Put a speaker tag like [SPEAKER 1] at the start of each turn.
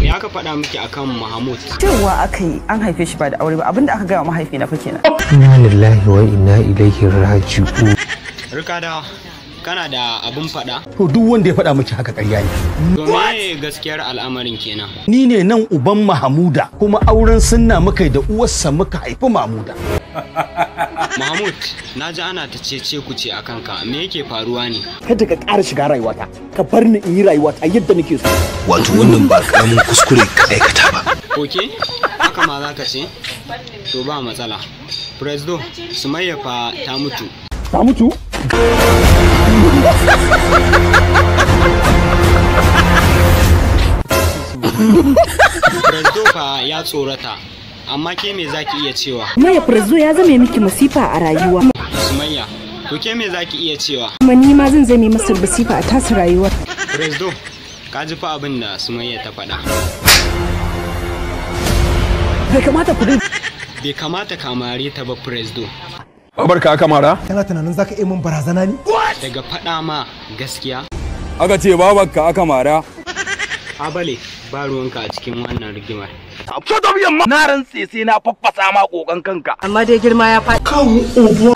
[SPEAKER 1] Me aka faɗa miki akan Mahmud?
[SPEAKER 2] Cewa aka yi an haife shi ba da aure ba, abinda aka gaya wa mahaifina fa kenan.
[SPEAKER 3] Inna lillahi wa inna ilaihi raji'un.
[SPEAKER 1] Rikada, kana da abin faɗa?
[SPEAKER 4] To duk wanda ya faɗa miki haka ƙarya ne.
[SPEAKER 1] To me gaskiyar al'amarin kenan?
[SPEAKER 4] Ni ne nan uban Mahamuda, kuma auren sunna muka yi da uwarsa muka haifi Mahamuda.
[SPEAKER 1] Mahmud, na ji ana ta cece ku ce a kanka, me yake faruwa ne?
[SPEAKER 5] Kada ka ƙara shiga rayuwata, ka bar ni in yi rayuwata yadda nake so.
[SPEAKER 6] Wato wannan ba ƙaramin kuskure ka aikata ba.
[SPEAKER 1] Oke, haka ma za ka ce? To ba matsala. Presdo, Sumayya fa ta mutu.
[SPEAKER 5] Ta mutu?
[SPEAKER 1] Presdo fa ya tsorata, amma ke me za ki iya cewa?
[SPEAKER 7] Maya Presdo ya zame miki masifa a rayuwa.
[SPEAKER 1] Sumayya, to ke me za ki iya cewa?
[SPEAKER 7] Kuma ni ma zan zame masa masifa a tasa rayuwar.
[SPEAKER 1] Presdo, ka ji fa abin da Sumayya ta faɗa.
[SPEAKER 5] Bai kamata ku
[SPEAKER 1] Bai kamata ka mare ta ba, Presdo.
[SPEAKER 8] Barka aka mara?
[SPEAKER 9] Kana tunanin zaka iya min barazana ne?
[SPEAKER 1] Daga faɗa ma gaskiya.
[SPEAKER 8] Aka ce babarka aka mara.
[SPEAKER 1] Abale, ba ruwanka a cikin wannan rigimar.
[SPEAKER 5] Shut up yamma. Na rantse sai na faffasa ma kokan kanka.
[SPEAKER 2] Amma dai girma ya faɗi.
[SPEAKER 5] Kan ubu.